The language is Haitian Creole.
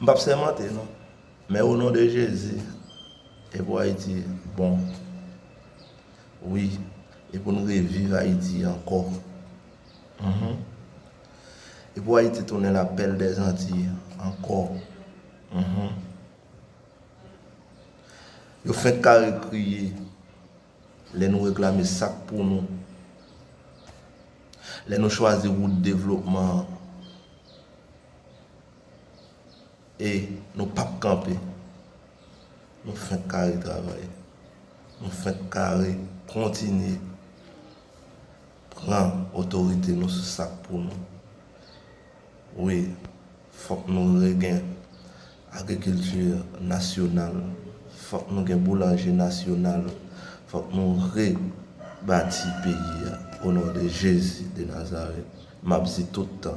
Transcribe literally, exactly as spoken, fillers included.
M p ap sèmante non. Men o non de Jezi, e pou Ayiti bon. Wi, e pou n reviv Ayiti ankò. Mhm. E pou Ayiti tounen la perle des Antilles ankò. Mhm. Yo fenk kare kriye lè nou reklame sa k pou nou. Lè nou chwazi wout devlopman an. E nou p ap kanpe. Nou fenk kare travay. Nou fenk kare kontinye pran otorite nou sou sa k pou nou. Wi, fòk nou regen agrikilti nasyonal. Fòk nou gen boulanje nasyonal. Fòk nou rebati peyi a. O non de Jezi de Nazarèt, m ap di tout tan,